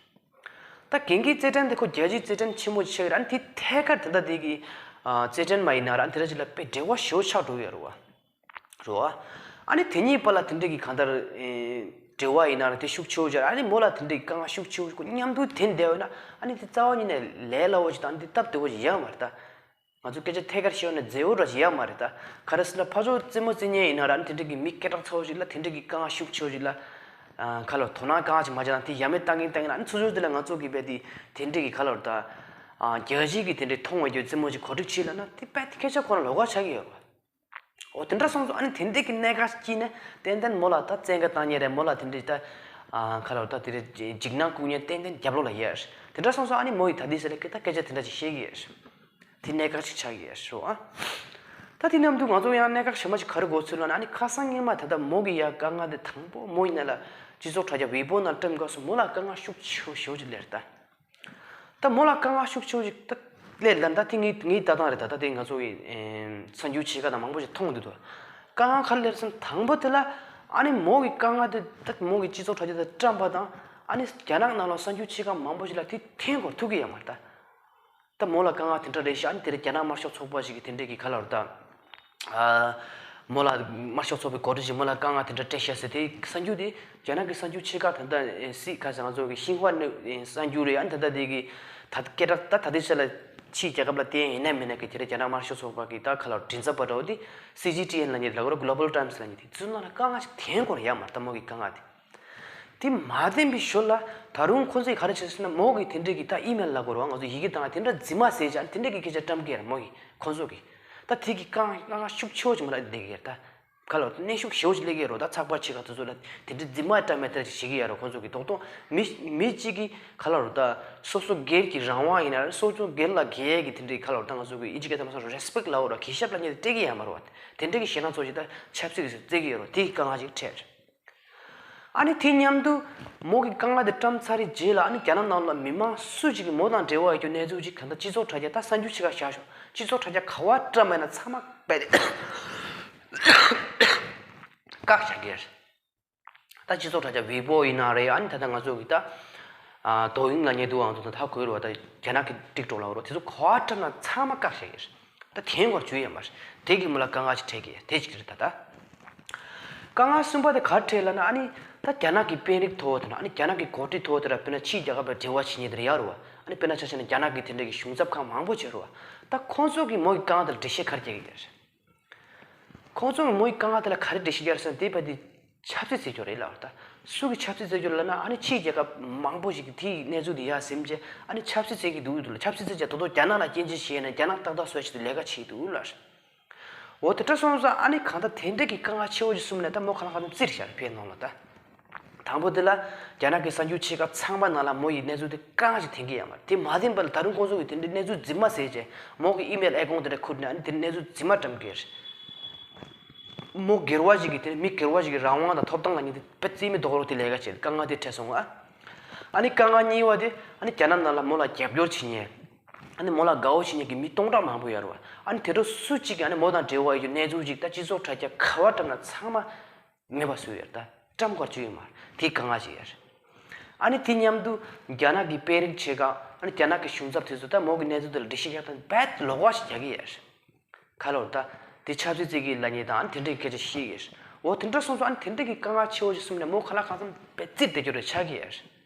ད་རྒན་གྱི་རྩེད་འགྲན་དེ་ཁོ་རྒྱལ་སྤྱིའི་རྩེད་འགྲན་ཆེན་མོ་ཆགས་ཀྱི་རེད། ཨ་ནི་དེ་ཐད་ཀར་དེ་འདྲ་དེ་གི་ཨ་རྩེད་འགྲན་མ་ཡིན་ན་ར་དེ་འདྲ་ཅིག་ལ་དཔེ་འབྲེལ་བ་ཞེ་པོ་ཆགས་འགྲོ་གི་ཡོད་རེད་བ། རེད་བ། ཨ་ནི་དེ་གཉིས་བར་ལ་དེ་འདྲ་གི་གང་ལྟར་ཨེ་འབྲེལ་བ་ཡིན་ན་ར་དེ་ཤུགས་ཆེ་བོ་ཅིག་ཨ་ནི་མོ་ལ་དེ་འདྲ་གི་དཀའ་ངལ་ཤུགས་ཆེ་བོ་ཅིག་ཁོ་མཉམ་དུ་དེ་བསྡད་ཡོད་ན། ཨ་ནི་དེ་རྩ་བ་ཉིད་ནས་ལས་སླ་བོ་ཅིག་དང་དེ་སྟབས་བདེ་བོ་ཅིག་ཡོད་མ་རེད་ད། ང་ཚོ་སྐད་ཆ་ཐད་ཀར་བཤད་ན་མཛེས་པོ་འདྲ་ཞིག་ཡོད་མ་རེད་ད། ག་རེ་ཟེར་ན་ཕར་ཕྱོགས་རྩེད་མོ་རྩེ་མཁན་ཡིན་ན་ར་ཨ་ནི་དེ་འདྲ་གི་མི་སྐད་གྲགས་ཚ་བོ་ཞིག་ལ་དེ་འདྲ་གི་དཀའ་ངལ་ཤུགས་ཆེ་བོ་ཞིག་ལ། ཨ་ག་ལབ་དོ་སྣང་གང་ཅིག་མ་བྱས་ན་དེ་ཡ་མེད་བཏང་གིན་བཏང་གིན་ཨ་ནི་ཚུར་ཚུར་དེ་ལ་ང་ཚོ་གི་བས་དེ་དེ་འདྲ་གི་ག་ལབ་ད། ཨ་རྒྱལ་སྤྱིའི་གི་དེ་འདྲ་མཐོང་བའི་རྒྱུ་རྩེད་མོ་ཅིག་གོ་སྒྲིག་བྱེད་ལབ་ན་དེ་བས་དེ་སྐད་ཆ་ཁོ་རང་ལོགས་ཀ་ཆགས་ཀྱི་ཡོད་རེད། འོ་དེ་འདྲ་སོང་ཙང་ཨ་ནི་དེ་འདྲ་གི་གནད་འགག་ཅིག་ནས་ཏན་ཏན་མོ་ལ་ད་བཙན་བཀའ་བཏང་མཁན་རེད། མོ་ལ་དེ་འདྲ་ད་ཨ་ག་ལབ་ད་དེ་འདྲ་འཇིགས་སྣང་བསྐུལ་མཁན་ཏན་ཏན་རྒྱབ་ལོགས་ལ་ཡོད་རེད། དེ་འདྲ་སོང་ཙང་ཨ་ནི་མོ་ཡིས་ད་དེ་ཟེར་ལ་སྐད་ད་སྐད་ཆ་དེ་འདྲ་ཅིག་བཤད་ཀྱི་ཡོད་རེད། དེ་གནད་འགག་ཅིག་ཆགས་ཀྱི་ཡོད་རེད་ཨ། ད་དེ་མཉམ་དུ་ང་ཚོ་ཡང་གནད་འགག་གཞན་པ་ཅིག་ག་རེ་གོ་ཚུལ་ལབ་ན། ཨ་ནི་ཁ་སང་སྔོན་མ་ད་ལྟ་མོ་གི་ཡ་དཀའ་ངལ་དེ་དང་པོ་མོ་ཡིན་ན་ལ་སྤྱི་ཚོགས་དྲ་རྒྱ་ཝེ་པོ་ནང་བཀྲམ་སྐབས་སུ་མོ་ལ་དཀའ་ངལ་ཤུགས་ཆེ་བོ་ཞེ་པོ་ཅིག་སླེབས་རེད་ད། ད་མོ་ལ་དཀའ་ངལ་ཤུགས་ཆེ་བོ་ཞིག་ད་སླེབས་ལ་ད་དེ་ངའི་ངའི་ལྟ་སྟངས་རེད་ད། ད་དེ་ང་ཚོ་གི་ཨེ་གསར་འགྱུར་ཆེ་ཁག་དང་མང་པོ་ཞིག་མཐོང་འདུག་ད། དཀའ་ངལ་ག་རེ་སླེབས་སོང་དང་པོ་དེ་ལ་ཨ་ནི་མོ་གི་དཀའ་ངལ་དེ་ད་མོ་གི་སྤྱི་ཚོགས་དྲ་རྒྱ་དེ་བཀྲམ་པ་དང་ཨ་ནི་རྒྱ་ནག་ནང་ལ་གསར་འགྱུར་ཆེ་ཁག་མང་པོ་ཞིག་ལ་དེ་འཐེན་དགོས་ཐུག་གི་ཡོད་མ་རེད་ད། ད་མོ་ལ་དཀའ་ངལ་དེ་འདྲ་རེད་ཤག་ཨ་ནི་དེ་རིང་རྒྱ་ནག་དམར་ཤོག་ཚོགས་པ་ཞིག་གིས་དེ་འདྲས་ཀྱི་ག་ལབ་རེད་ད། ཨ་མོ་ལ་དམར་ཤོག་ཚོགས་པའི་འགོ་ཁྲིད་ཅིག་མོ་ལ་དཀའ་ངལ་དེ་འདྲ་སྤྲད་ཤག་ཟེར་དེ་གསར་འགྱུར་དེ་རྒྱ་ནག་གི་གསར་འགྱུར་ཆེ་ཁག་ད་ལྟ་སྲིད་ག་ཟེར་ང་ཚོ་གི་ཤིན་ཧྭ་ནས་གསར་འགྱུར་རེད། ཨ་ནི་ད་ལྟ་དེ་གི་ད་སྐད་གྲགས་ད་ད་ལྟའི་ཆ་ལ་ ཕྱིའི་རྒྱལ་ཁབ་ལ་བལྟས་ཡིན་ནའི་མིན་ནའི་གི་དེ་རིང་རྒྱ་ནག་དམར་ཤོག་ཚོགས་པ་གི་ད་ག་ལ་མགྲིན་ཚབ་པ་འདྲ་བོ་དེ་སི་ཇི་ཊི་ཨེན་ལབ་མཁན་དེ་ལ་གོ་ར་Global Times་ལབ་མཁན་དེ་ཚོའི་ནང་ལ་དཀའ་ངལ་ཞིག་འཐེན་དགོས་ན་ཡག་མ་རེད་ད་མོ་གི་དཀའ་ངལ་དེ། དེ་མ་བསྟན་པའི་ཞོར་ལ་ད་རུང་ཁོ་ཚོས་ག་རེ་བྱས་ཟེར་ན་མོ་གི་དེ་འདྲས་ཀྱི་ད་ཨི་མེལ་ལ་གོ་ར་ང་ཚོ་ཡི་གེ་དང་དེ་འདྲ་རྫུན་མ་ཟེར་བྱས་དེ་འདྲས་ཀྱི་སྐད་ཆ་བཀྲམ་གི་ཡ་རེད་མོ་གི་ཁོ་ཚོ་གི། ད་དེ་གི་དཀའ་ངལ་དཀའ་ངལ་ཤུགས་ཆེ་བོ་ཞིག་མ་རེད་འདི་གི་ཡ་རེད་ད། ག་ལ་གནོན་ཤུགས་ཞེ་པོ་ཅིག་སླེབས་ཀྱི་ཡོད་རེད་ད་ཚགས་པར་ཆེ་ཁག་དེ་ཚོ་ལ་དེ་འདྲའི་རྫུན་མ་བཀྲམ་མེད་དེ་འདྲ་ཅིག་བྱེད་ཀྱི་ཡོད་རེད་ཁོང་ཚོ་གི་རྡོག་རྡོག་མི་མི་གཅིག་གིས་ག་ལ་རེད་ད་སོ་སོ་སྒེར་གྱི་རང་དབང་ཡིན་ན་རེད་སོ་སོ་སྒེར་ལ་དགེ་ཡས་ཀྱི་དེ་འདྲའི་ག་ལ་རེད་ད་ང་ཚོ་གི་ཨིན་ཇི་སྐད་ཐོག་མ་སོང་རེ་སི་པེག་ལབ་འོ་ར་གུས་ཞབས་ལབ་མཁན་དེ་སྤྲད་ཀྱི་ཡོད་མ་རེད་བ་དེ་འདྲའི་གི་ཞེད་སྣང་ཚོ་ཞིག་ད་ཆབ་སྲིད་ཀྱི་སྤྲད་ཀྱི་ཡོད་རེད་དེ་གི་དཀའ་ངལ་ཅིག་འཕྲད་རེད། ཨ་ནི་དེ་མཉམ་དུ་མོ་གི་དཀའ་ངལ་དེ་བཀྲམ་ཚར་རེད་རྗེས་ལ་ཨ་ནི་རྒྱ་ནག་ནང་ལ་མི་མང་སུ་ཞིག་གིས་མོ་དང་འབྲེལ་བ་ཡོད་རྒྱུ་གནས་ཚུལ་ཅིག་གང་ལྟར་སྤྱི་ཚོགས་དྲ་རྒྱ་ད་གསར་འགྱུར་ཆེ་ཁག་བཞག་ཤོག་སྤྱི་ཚོགས་དྲ་རྒྱ་ག་བ་བཀྲམ་མེད་ན་ཚང་མ་རྦད་དེ་བཀག་བཞག་གི་རེད། ད་སྤྱི་ཚོགས་དྲ་རྒྱ་ཝེ་པོ་ཡིན་ན་རེད་ཨ་ནི་ད་ལྟ་ང་ཚོ་གི་ད་ཨ་རྡོ་ཡིན་ལ་ཉེ་དུའང་ཚོ་ད་ཧ་གོ་རུ་བ་ད་རྒྱ་ནག་གི་ཊིག་ཊོག་ལ་བ་རུ་དེ་ཚོ་ག་བ་བཀྲམ་ན་ཚང་མ་བཀག་བཞག་གི་རེད། ད་དེང་བར་བྱུང་ཡོད་མ་རེད། དེ་གི་མི་ལ་དཀའ་ངལ་ཞིག་འཕྲད་ཀྱི་དེ་ཅིག་རེད་ད་ད། དཀའ་ངལ་གསུམ་པ་དེ་ག་རེ་འཕྲད་ལབ་ན་ཨ་ནི་ད་རྒྱ་ནག་གི་དཔོན་རིགས་མཐོ་བོ་དེ་ན་ཨ་ནི་རྒྱ་ནག་གི་འགོ་ཁྲིད་མཐོ་བོ་དེ་ར་དཔེར་ན་ཕྱིའི་རྒྱལ་ཁབ་ལ་འབྲེལ་བ་བྱེད་མཁན་དེ་ར་ཡོད་རེད་བ། ཨ་ནི་དཔེར་ན་ཆ་བཞག་ན་རྒྱ་ནག་གི་དེ་འདྲ་གི་གཞུང་ཚབ་ཁང་མང་པོ་བྱས་རེད་བ། ད་ཁོང་ཚོ་གི་མོ་གི་དཀའ་ངལ་དེ་ལ་འགྲེལ་བཤད་ག་རེ་རྒྱག་གི་རེད། ཁོང་ཚོ་གི་མོ་ཡི་དཀའ་ངལ་དེ་ལ་ག་རེ་འགྲེལ་བཤད་རྒྱག་རེད་ཟེར་ན་དེ་བས་དེ་ཆབ་སྲིད་བྱེད་ཀྱོག་རེད་ལབ་ད། སུ་གི་ཆབ་སྲིད་བྱེད་ཀྱོག་ལབ་ན་ཨ་ནི་ཕྱིའི་རྒྱལ་ཁབ་མང་པོ་ཞིག་གིས་དེའི་གནས་ཚུལ་དེ་ཡར་ཟིན་བྱས་ཨ་ནི་ཆབ་སྲིད་བྱེད་ཀྱི་འདུག་འདུག་ལ་ཆབ་སྲིད་བྱེད་ཀྱི་ད་དུང་རྒྱ་ནག་ལ་སྐྱོན་བརྗོད་བྱས་ནས་རྒྱ་ནག་ཏག་ཏག་བཟོ་ཆེད་དུ་ལས་ཀ་བྱེད་འདུག་ལ། འོ་དེ་འདྲ་སོང་ཙང་ཨ་ནི་གང་ལྟར་དེ་འདྲ་གི་དཀའ་ངལ་ཆེ་བོ་ཞིག་གསུམ་ནས་ད་མོ་ག་ལ་གང་འཚམ་བཙིར་བཞག་རེད་ཕའི་ནང་ལ་ད། དང་པོ་དེ་ལ་རྒྱ་ནག་གི་གསར་འགྱུར་ཆེ་ཁག་ཚང་མ་ནང་ལ་མོ་ཡི་གནས་ཚུལ་དེ་རྐང་ཞིག་འཐེན་གྱི་ཡོད་མ་རེད། དེ་མ་འཐེན་པ་ལ་ད་རུང་ཁོང་ཚོ་གིས་དེ་འདྲའི་གནས་ཚུལ་རྫུན་མ་ཟེར་བྱས་མོ་གི་ཨི་མེལ་ཨེ་ཀོན་དེ་འདྲ་ཁུར་ནས་ཨ་ནི་དེ་གནས་ཚུལ་རྫུན་མ་བཀྲམ་གྱི་རེད། མོ་སྒེར་བ་ཞིག་གི་དེ་མི་སྒེར་བ་ཞིག་གི་རང་དབང་དང་ཐོབ་ཐང་ལ་ཉིན་དེ་དཔེ་རྩིས་མེད་རྡོག་རོག་དེ་ལས་ཀ་བྱེད་དཀའ་ངལ་དེ་འཕྲད་སོང་ང་། ཨ་ནི་དཀའ་ངལ་གཉིས་པ་དེ་ཨ་ནི་རྒྱ་ནག་ནང་ལ་མོ་ལ་རྒྱབ་སྐྱོར་བྱེད་མཁན། ཨ་ནི་མོ་ལ་དགའ་བོ་བྱེད་མཁན་གྱི་མི་སྟོང་ཕྲག་མང་པོ་ཡོད་རེད་བ། ཨ་ནི་དེ་འདྲ་སུ་གཅིག་གིས་ཨ་ནི་མོ་དང་འབྲེལ་བ་ཡོད་རྒྱུ་གནས་ཚུལ་ཅིག་ད་སྤྱི་ཚོགས་དྲ་རྒྱ་ག་བ་བཀྲམ་ན་ཚང་མ་མེད་པ་བཟོས་ཡོད་རེད་ད། བཀྲམ་དགོས་བཅུག་ཡོད་མ་རེད། དེ་དཀའ་ངལ་ཞིག་ཡོད་རེད། ཨ་ནི་དེ་མཉམ་དུ་རྒྱ་ནག་གི་དཔོན་རིགས་ཆེ་ཁག་ཨ་ནི་རྒྱ་ནག་གི་གཞུང་ཚབ་དེ་ཚོ་ད་མོ་གི་གནས་ཚུལ་དེ་ལ་འགྲེལ་བཤད་རྒྱག་སྟངས་རྦད་ལོག་པ་ཞིག་རྒྱག་གི་ཡོད་རེད། ག་ལོར་ད་དེ་ཆབ་སྲིད་ཅིག་གི་ལབ་མཁན་དང་ཨ་ནི་དེ་འདྲའི་སྐད་ཆ་བཤད་ཀྱི་རེད། འོ་དེ་འདྲ་སོང་ཙང་ཨ་ནི་དེ་འདྲ་གི་དཀའ་ངལ་ཆེ་བོ་ཞིག་གསུམ་ནས་མོ་ག་ལ་གང་འཚམ་རྦད་བཙིར་བསྡད་རྒྱུ་རེད་ཆགས་ཀྱི་ཡོད་རེད།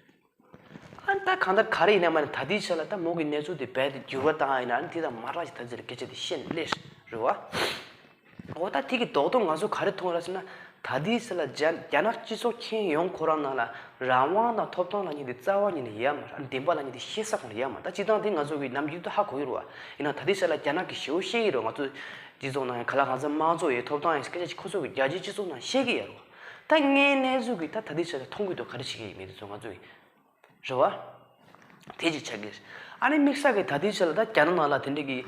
ཨ་ནི་ད་གང་ལྟར་ག་རེ་ཡིན་ན་མ་ནི་ད་ལྟའི་ཆ་ལ་ད་མོ་གི་གནས་ཚུལ་དེ་རྦད་དེ་འགྱུར་བ་བཏང་ཡིན་ན་ཨ་ནི་དེ་དང་མ་རག་ཅིག་ད་ཟེར་སྐད་ཆ་དེ་བཤད་ནས་སླེབས་རེད་བ། འོ་ད་དེ་གི་རྡོག་རྡོག་ང་ཚོ་ག་རེ་མཐོང་ར་ཟེར་ན་ད་ལྟའི་ཆ་ལ་རྒྱ་རྒྱ་ནག་སྤྱི་ཚོགས་ཁྱོན་ཡོངས་ཁོ་རང་ནང་ལ་རང་དབང་དང་ཐོབ་ཐང་ལབ་མཁན་དེ་རྩ་བ་ཉིད་ནས་ཡོད་མ་རེད། ཨ་ནི་བདེན་པ་ལབ་མཁན་དེ་ཤེས་ས་ཁོ་ན་ཡོད་མ་རེད། ད་སྤྱིར་བཏང་དེ་ང་ཚོ་གི་ནམ་རྒྱུན་དུ་ཧ་གོ་ཡོད་རེད་བ། ཡིན་ན་ད་ལྟའི་ཆ་ལ་རྒྱ་ནག་གི་ཞེ་པོ་བཤད་ཡོད་རེད་བ། ང་ཚོ་སྤྱི་ཚོགས་ནང་ག་ལ་གང་འཚམ་དམངས་གཙོ་ཡོད་ཐོབ་ཐང་ཡོད་སྐད་ཆ་ཅིག་ཁོ་ཚོ་གི་རྒྱལ་སྤྱིའི་སྤྱི་ཚོགས་ནང་བཤད་ཀྱི་ཡོད་རེད་བ། ད་དངོས་གནས་ཚུལ་གྱི་ད་ད་ལྟའི་ཆ་ལ་མཐོང་གི་འདུག་ག་རེ་བྱེད་ཀྱི་ཡིན་མིན་དེ་ཚོ་ང་ཚོ་གི་རེད་བ། དེ་ཅིག་ཆགས་ཀྱི་རེད། ཨ་ནི་དམིགས་བསལ་གྱི་ད་ལྟའི་ཆ་ལ་ད་རྒྱ་ནག་ནང་ལ་དེ་འདྲ་གི་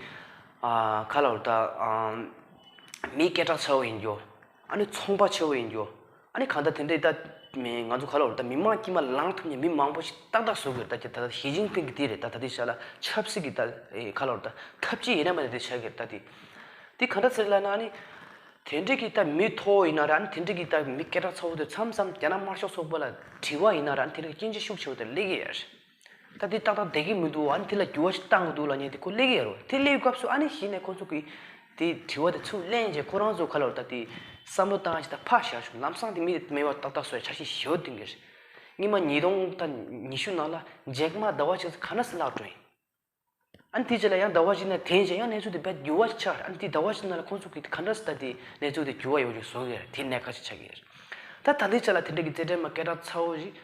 ཨ་ག་ལ་རེད་ད་ཨ་མི་སྐད་གྲགས་ཆེ་བོ་ཡིན་རྒྱུ། ཨ་ནི་ཚོང་པ་ཆེ་བོ་ཡིན་རྒྱུ། ཨ་ནི་གང་ལྟར་དེ་འདྲའི་ད་མི་ང་ཚོ་ག་ལ་རེད་ད་མི་མང་དཀྱིལ་མ་ལངས་ཐུབ་མཁན་མི་མང་པོ་ཞིག་ཏག་ཏག་བཟོ་དགོས་རེད། ད་ད་ད་ཞི་ཅིན་ཕིང་གི་དེ་རེད། ད་ད་ལྟའི་ཆ་ལ་ཆབ་སྲིད་ཀྱི་ད་ཨེ་ག་ལ་རེད་ད་ཐབས་ཇུས་ཡིན་ན་མ་ཡིན་ན་དེ་ཆགས་ཀྱི་རེད། ད་དེ་དེ་ག་འདྲ་ཟེར་ལབ་ན་ཨ་ནི་དེ་འདྲའི་གི་ད་མི་མཐོ་བོ་ཡིན་ན་ར་ཨ་ནི་དེ་འདྲའི་གི་ད་མི་སྐད་གྲགས་ཚ་བོ་དེ་མཚམས་མཚམས་རྒྱ་ནག་དམར་ཤོག་ཚོགས་པ་ལ་དྲི་བ་ཡིན་ན་ར་ཨ་ནི་དེ་འདྲའི་གི་སྐྱོན་བརྗོད་ཤུགས་ཆེ་བོ་དེ་སླེབས་ཀྱི་ཡོད་རེད། ད་དེ་ཏག་ཏག་བསྡད་ཀྱི་མི་འདུག་ཨ་ནི་དེ་ལ་འགྱུར་བ་ཞིག་གཏང་དགོས་འདུག་ལབ་མཁན་དེ་ཁོ་སླེབས་ཀྱི་ཡོད་རེད། དེ་སླེབས་སྐབས་སུ་ཨ་ནི་གཞི་ནས་ཁོ་ཚོ་གིས་དེ་དྲི་བ་དེ་ཚུར་ལེན་བྱས་ཁོ་རང་ཚོ་ག་ལ་རེད་ད་དེ་བསམ་བློ་བཏང་ཞིག་ད་ཕར་བཞག་བྱུང་ལམ་སང་དེ་མི་དེ་མེད་པ་ཏག་ཏག་བཟོ་ཡ་འཆར་གཞི་ཞེ་པོ་འདིང་གི་རེད། སྔོན་མ་ཉིས་སྟོང་ད་ཉི་ཤུ་ནང་ལ་རྗེས་མ་ཟླ་བ་གཅིག་ཙམ་ག་འདྲ་སེ་བརླག་འགྲོ་ཡིན། ཨ་ནི་དེ་རྗེས་ལ་ཡང་ཟླ་བ་གཅིག་ནས་དེ་རྗེས་ཡང་གནས་ཚུལ་དེ་རྦད་འགྱུར་བ་ཞིག་ཆགས་རེད། ཨ་ནི་དེ་ཟླ་བ་གཅིག་ནང་ལ་ཁོང་ཚོ་གིས་ག་འདྲ་སེ་ད་དེ་གནས་ཚུལ་དེ་འགྱུར་བ་ཡོང་རྒྱུ་བཟོ་གི་རེད། དེ་གནད་འགག་ཅིག་ཆགས་ཀྱི་རེད། ད་ད་ལྟའི་ཆ་ལ་དེ་འདྲ་གི་རྩེད་འགྲན་མ་སྐད་གྲགས་ཚ་བོ་ཞིག་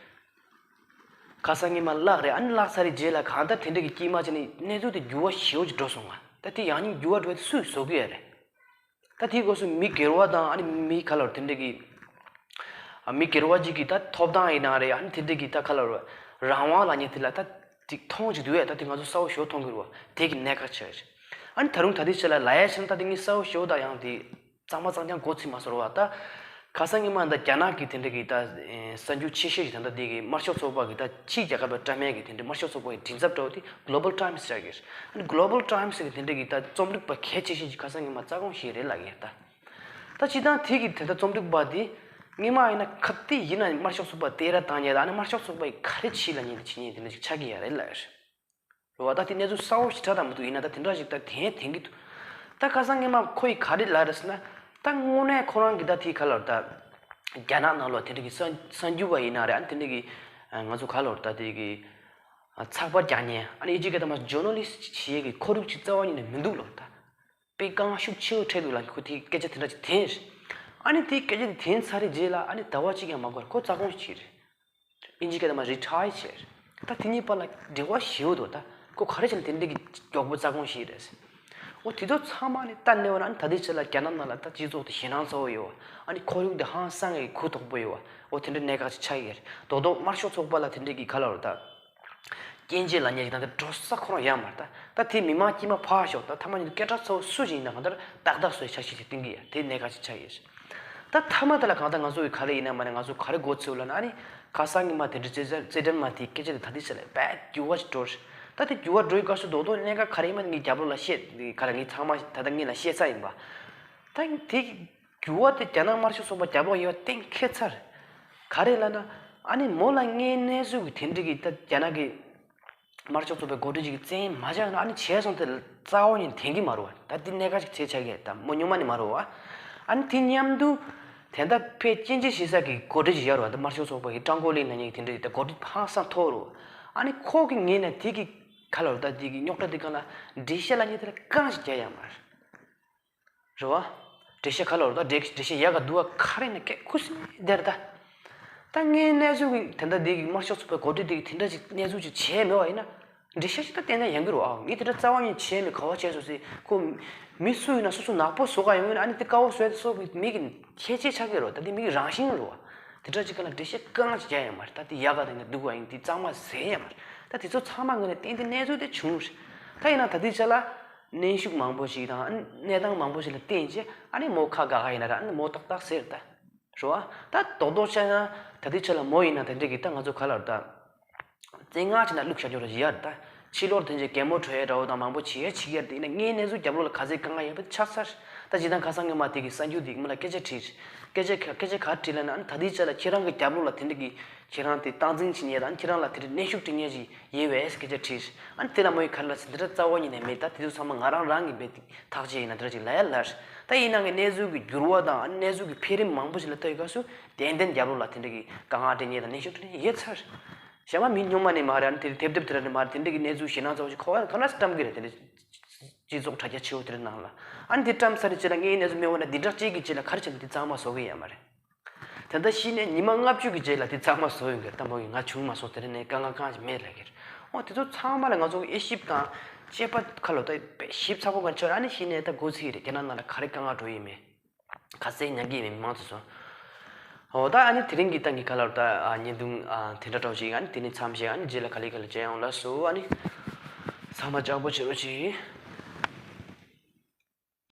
ཁ་སང་ཉི་མ་བརླག་རེད། ཨ་ནི་བརླག་ཚར་རེད་རྗེས་ལ་གང་ལྟར་དེ་འདྲ་གི་དཀྱིལ་མ་ཅིག་ནས་གནས་ཚུལ་དེ་འགྱུར་བ་ཞེ་པོ་ཅིག་འགྲོ་སོང་ང་། ད་དེ་ཡང་སྙིང་འགྱུར་བ་འགྲོ་བ་དེ་སུས་བཟོ་གི་ཡོད་རེད། ད་དེའི་སྐབས་སུ་མི་སྒེར་བ་དང་ཨ་ནི་མི་ག་ལ་རེད་དེ་འདྲ་གི་ཨ་མི་སྒེར་བ་ཅིག་གི་ད་ཐོབ་ཐང་ཡིན་ན་རེད། ཨ་ནི་དེ་འདྲ་གི་ད་ག་ལ་རེད་རང་དབང་ལབ་མཁན་དེ་ལ་ད་ཅིག་མཐོང་ཅིག་འདུག་ཡ། ད་དེ་ང་ཚོ་གསལ་པོ་ཞེ་པོ་མཐོང་གི་རེད་བ། དེ་གི་གནད་འགག་ཆགས་ཡོད་རེད། ཨ་ནི་ད་རུང་ད་ལྟའི་ཆ་ལ་ལབ་ཡ་བྱས་ན་ད་དེ་ངས་གསལ་པོ་ཞེ་པོ་ད་ཡང་དེ་གཙང་མ་གཙང་རྐྱང་མགོ་ཚོས་མ་ཟེར་བ་ད། ཁ་སང་ཉི་མ་ད་རྒྱ་ནག་གི་དེ་འདྲ་གི་ད་གསར་འགྱུར་ཆེ་ཤོས་ཤིག་ད་ལྟ་དེ་གི་དམར་ཤོག་ཚོགས་པ་གི་ད་ཕྱིའི་རྒྱལ་ཁབ་ལ་བཀྲམ་ཡས་གི་དེ་འདྲ་དམར་ཤོག་ཚོགས་པ་གི་མགྲིན་ཚབ་འདྲ་བོ་དེ་Global Times་ཆགས་ཀྱི་རེད། ཨ་ནི་Global Times་གི་དེ་འདྲ་གི་ད་རྩོམ་སྒྲིག་པ་གལ་ཆེ་ཤོས་ཅིག་ཁ་སང་ཉི་མ་རྩ་དགོངས་བཞེས་རེད་ལབ་ཀྱི་རེད་ད། ད་སྤྱིར་བཏང་དེ་གི་དེ་ད་རྩོམ་སྒྲིག་པ་དེ་སྔོན་མ་ཡིན་ན་ག་དུས་ཡིན་ན་དམར་ཤོག་ཚོགས་པ་བསྟོད་ར་བཏང་ཡས་ད་ཨ་ནི་དམར་ཤོག་ཚོགས་པ་གི་ག་རེ་བྱས་ལབ་མཁན་དེ་བྱེད་མཁན་དེ་འདྲ་ཅིག་ཆགས་ཀྱི་ཡོད་རེད་ལབ་ཀྱི་རེད། རེད་བ། ད་དེ་གནས་ཚུལ་གསལ་པོ་ཞེ་དྲག་ད་མི་འདུག་ཡིན་ན་ད་དེ་འདྲ་ཞིག་ད་དེ་དེང་གི་འདུག་ད་ཁ་སང་སྔོན་མ་ཁོ་ཡིས་ག་རེ་ལབ་རེད་ཟེར་ན། ད་དངོས་གནས་ཁོ་རང་གི་ད་དེ་ག་ལ་རེད་ད། རྒྱ་ནག་ནང་ལོགས་དེ་འདྲ་གི་གསར་གསར་འགྱུར་བ་ཡིན་ན་རེད། ཨ་ནི་དེ་འདྲ་གི་ང་ཚོ་ག་ལ་རེད་ད་དེ་གི་ ཚགས་པར་རྒྱག་མཁན་ཨ་ནི་ཨི་ཇི་སྐད་དུ་མ་ཇོར་ནལ་ལིསྟ་བྱེད་ཡས་ཀྱི་ཁོར་ཡུག་ཅིག་རྩ་བ་ཉིད་ནས་མི་འདུག་ལབ་ད། དཔེ་དཀའ་ངལ་ཤུགས་ཆེ་བོ་འཕྲད་འདུག་ལབ། ཁོ་དེའི་སྐད་ཆ་དེ་འདྲ་ཅིག་དྲན། ཨ་ནི་དེའི་སྐད་ཆ་དེ་དྲན་ཚར་རེད་རྗེས་ལ་ཨ་ནི་ཟླ་བ་གཅིག་ཀྱང་མ་འགོར་ཁོ་རྩ་དགོངས་ཤིག་བྱས་རེད། ཨིན་ཇི་སྐད་དུ་མ་རི་ཊ་ཡར་བྱས་རེད། ད་དེ་གཉིས་བར་ལ་འབྲེལ་བ་ཞེ་པོ་འདུག་ད་ཁོ་ག་རེ་བྱས་ནས་དེ་འདྲའི་གི་མགྱོགས་པོ་རྩ་དགོངས་བཞེས་རེད་ཟེར། འོ་དེ་ཚོ་ཚང་མ་ནི་ད་ནས་བ་ན་ཨ་ནི་ད་ལྟའི་ཆ་ལ་རྒྱ་ནག་ནང་ལ་ད་སྤྱི་ཚོགས་དེ་ཞེད་སྣང་ཚ་བོ་ཡོད་བ། ཨ་ནི་ཁོར་ཡུག་དེ་ཧང་སང་གི་གུ་དོག་པོ་ཡོད་བ། འོ་དེ་འདྲའི་གནད་འགག་ཅིག་ཆགས་ཀྱི་རེད། རྡོག་རྡོག་དམར་ཤོག་ཚོགས་པ་ལ་དེ་འདྲའི་གི་ག་ལ་རེད་ད། སྐྱོན་བརྗོད་ལབ་མཁན་ཞིག་ད་ལྟ་འགྲོ་ས་ཁོ་རང་ཡོད་མ་རེད་ད། ད་དེ་མི་མང་དཀྱིལ་མ་ཕར་ཞོག་ད་ཐ་མ་ཉིད་དུ་སྐད་གྲགས་ཚ་བོ་སུ་ཞིག་ཡིན་ན་གང་ལྟར་ཏག་ཏག་བཟོ་ཡའི་འཆར་གཞི་ཞིག་བཏིང་གི་ཡ་དེ་གནད་འགག་ཅིག་ཆགས་ཀྱི་རེད། ད་མཐའ་མ་དེ་ལ་གང་ལྟར་ང་ཚོ་གི་ག་རེ་ཡིན་ན་མ་རེད། ང་ཚོ་ག་རེ་མགོ་ཚོས་ལབ་ན་ཨ་ནི་ཁ་སང་གི་མ་དེ་འདྲ་རྩེད་རྩེད་འགྲན་མ་དེའི་སྐད་ཆ་དེ་ད་ལྟའི་ཆ་ལ་དཔེ་འགྱུར་བ་ཞིག་འགྲོ་རེད། ད་དེ་འགྱུར་བ་འགྲོ་ཡི་སྐབས་སུ་རྡོག་རྡོག་གནད་འགག་ག་རེ་ཡིན་མ་ངའི་རྒྱབ་ལོགས་ལ་བཤད་ག་ལ་ངའི་ཚང་མ་ད་ལྟ་ངེད་ལ་བཤད་ཚར་ཡིན་པ། ད་དེ་འགྱུར་བ་དེ་རྒྱ་ནག་དམར་ཤོག་ཚོགས་པ་རྒྱབ་ལོགས་ཡོད་པ་གཏན་འཁེལ་ཚར། ག་རེ་ལབ་ན། ཨ་ནི་མོ་ལ་དངོས་གནས་ཚུལ་གྱི་དེ་འདྲ་གི་ད་རྒྱ་ནག་གི་དམར་ཤོག་ཚོགས་པའི་འགོ་ཁྲིད་ཅིག་གི་བཙན་མ་བྱས་ན་ཨ་ནི་བྱས་སོང་དེ་རྩ་བ་ཉིད་འཐེན་གི་མ་རེད་བ། ད་འདི་གནད་འགག་ཅིག་བྱས་ཆགས་ཀྱི་ད་མོ་སྔོན་མ་ནས་མ་རེད་བ། ཨ་ནི་དེ་མཉམ་དུ་དེ་འདྲ་ཕེ་ཅིན་ཅི་ཞེ་ས་གི་འགོ་ཁྲིད་ཅིག་ཡོད་རེད་བ། ད་དམར་ཤོག་ཚོགས་པ་གི་ཀྲང་གོ་ལིན་ལབ་མཁན་གི་དེ་འདྲ་ཡི་ད་འགོ་ཁྲིད་ཧང་སང་མཐོ་རུ། ཨ་ནི་ཁོ་གི་ངོས་ནས་དེ་གི་ག་ལ་རེད་ད་དེ་གི་རྙོག་དྲ་དེ་གང་ལ་འགྲེལ་བཤད་ལབ་མཁན་དེ་ལ་རྐང་ཞིག་རྒྱག་ཡ་མ་རེད། རེད་བ། འགྲེལ་བཤད་ག་ལ་རེད་ད་འགྲེལ་འགྲེལ་བཤད་ཡག་ག་འདུག་བ་ག་རེ་ནས་སྐད་ཁུ་སིམ་བསྡད་རེད་ད། ད་ངས་གནས་ཚུལ་གི་དེ་འདྲ་འདི་གི་དམར་ཤོག་ཚོགས་པའི་འགོ་ཁྲིད་འདི་གི་དེ་འདྲ་ཅིག་གནས་ཚུལ་ཅིག་བྱས་མེད་བ་ཡིན་ན། འགྲེལ་བཤད་ཅིག་ད་ཏན་ཏན་ཡོང་གི་རེད་བ། ངས་དེ་འདྲ་རྩ་བ་ཉིད་བྱས་མེད་ག་བ་བྱས་སོང་ཟེར་ཁོ། མི་སུ་ཡིན་ན་སོ་སོ་ནག་པོ་བཟོ་ག་ཡོང་ཡིན་ན་ཨ་ནི་དེ་དཀར་པོ་བཟོས་ཏེ་སོགས་ཀྱི་མི་གི་ཁྱད་ཆོས་ཆགས་ཀྱི་རེད་བ། ད་དེ་མི་གི་རང་བཞིན་རེད་བ། དེ་འདྲ་ཅིག་ག་ལ་འགྲེལ་བཤད་གང་ཅིག་རྒྱག་ཡ་མ་རེད། ད་དེ་ཡག་ག་དེ་ནས་སྡུག་ག་ཡིན་དེ་གཙང་མ་ཟེར་ཡ་མ་རེད། ད་དེ་ཚོ་ཚང་མ་ངོས་ནས་ཏན་ཏན་གནས་ཚུལ་དེ་བྱུང་རེད། ད་ཡིན་ན་ད་ལྟའི་ཆ་ལ། གནོན་ཤུགས་མང་པོ་ཞིག་དང་གནས་སྟངས་མང་པོ་ཞིག་ལ་བརྟེན་བྱས་ཨ་ནི་མོ་ཁ་དགའ་ག་ཡིན་ན་ར་ཨ་ནི་མོ་ཏག་ཏག་ཟེར་ད། རེད་བ། ད་རྡོག་རྡོག་བཤད་ན་ད་ལྟའི་ཆ་ལ་མོ་ཡིན་ན་དེ་འདྲ་གི་ད་ང་ཚོ་ག་ལ་རེད་ད། བཙན་ངག་ཅིག་ན་བླུགས་བཞག་རྒྱུ་ར་ཡ་རེད་ད། ཕྱི་ལོགས་དེ་འདྲའི་གད་མོ་བྲོ་ཡ་འདྲ་བོ་དང་མང་པོ་བྱེད་ཡ་བྱེད་ཀྱི་ཡ་རེད་དེ་ཡིན་ན་ངའི་གནས་ཚུལ་རྒྱབ་ལོགས་ལ་ག་ཚད་དཀའ་ངལ་ཡོད་པ་ཆགས་ཚར། ད་ཇི་ལྟར་ཁ་སང་ངས་མ་དེ་གི་གསར་འགྱུར་དེ་གི་མོ་ལ་སྐད་ཆ་དྲིས། སྐད་ཆ་ག་སྐད་ཆ་ག་དྲིས་ལབ་ན་ཨ་ནི་ད་ལྟའི་ཆ་ལ་ཁྱེད་རང་གི་རྒྱབ་ལོགས་ལ་དེ་འདྲ་གི་ཁྱེད་རང་དེ་སྟངས་འཛིན་བྱེད་མཁན་དང་ཁྱེད་རང་ལ་དེ་འདྲ་གནོན་ཤུགས་སྤྲད་མཁན་ཞིག་ཡོད་པས་སྐད་ཆ་དྲིས། ཨ་ནི་དེ་ལ་མོ་ཡིས་ག་རེ་ལབ་ཟེར་འདི་འདྲ་རྩ་བ་ཉིད་ནས་མེད། ད་དེ་ཚོ་ཚང་མ་ང་རང་རང་གི་རྦད་དེ་ཐག་བཅད་ཡིན་ན་འདི་འདྲ་ཅིག་ལབ་ཡ་ལབ། ད་ཡིན་ནའང་གནས་ཚུལ་གྱི་འགྱུར་བ་དང་ཨ་ནི་གནས་ཚུལ་གྱི་འཕེལ་རིམ་མང་པོ་ཞིག་ལ་ལྟ་ཡི་སྐབས་སུ་ཏན་ཏན་རྒྱབ་ལོགས་ལ་དེ་འདྲ་གི་དཀའ་ངལ་སྤྲད་མཁན་དང་གནོན་ཤུགས་སྤྲད་མཁན་ཡོད་ཚར། གཞན་པ་མི་སྔོན་མ་ནས་མ་རེད། ཨ་ནི་དེ་དེབ་དེབ་དེ་འདྲ་ནས་མ་རེད། དེ་འདྲ་གི་གནས་ཚུལ་ཞེད་སྣང་ཚ་བོ་ཞིག་ཁོ་བ་ག་ལ་སེ་བཀྲམ་གི་རེད། དེ་འདྲ་སྤྱི་ཚོགས་དྲ་རྒྱ་ཆེ་བོ་དེ་འདྲ་ནང་ལ་ཨ་ནི་དེ་བཀྲམ་ཚར་རྗེས་ལ་ངའི་གནས་ཚུལ་མེད་པ་ན་འདི་འདྲ་ཅིག་གི་རྗེས་ལ་ག་རེ་བྱས་ནས་འདི་གཙང་མ་བཟོ་གི་ཡོད་མ་རེད། ད་ལྟ་གཞི་ནས་ཉི་མ་ལྔ་བཅུ་གི་རྗེས་ལ་དེ་གཙང་མ་བཟོ་ཡོང་གི་རེད། ད་མོ་གིས་ང་བྱུང་མ་སོང་དེ་རིང་ནས་དཀའ་ངལ་གང་ཞིག་མེད་ལབ་ཀྱི་རེད། འོ་དེ་ཚོ་ཚང་མ་ལ་ང་ཚོ་དབྱེ་ཞིབ་དང་དཔྱད་པ་ཁ་ལོ་ད་དཔེ་ཞིབ་ཚགས་པོ་ག་ཆོད་ཨ་ནི་གཞི་ནས་ད་འགོ་ཚུགས་ཀྱི་རེད། རྒྱ་ནག་ནང་ལ་ག་རེ་དཀའ་ངལ་འགྲོ་ཡི་མེད། ག་ཚད་མྱངས་ཀྱི་ཡི་མེད་མི་མང་ཚོ་སོང་། འོ་ད་ཨ་ནི་དེ་རིང་གི་ད་ངའི་ཁ་ལོ་ད་ཨ་བརྙན་ཐུང་ཨ་དེ་འདྲ་འདྲ་བོ་ཞིག་ཨ་ནི་དེ་ནས་མཚམས་བཞག་ཨ་ནི་རྗེས་ལ་ག་ལེ་ག་ལེ་མཇལ་ཡོང་ལགས་སོ། ཨ་ནི་ཚང་མ་སྤྱང་པོ་བྱེད་རོགས་གྱིས།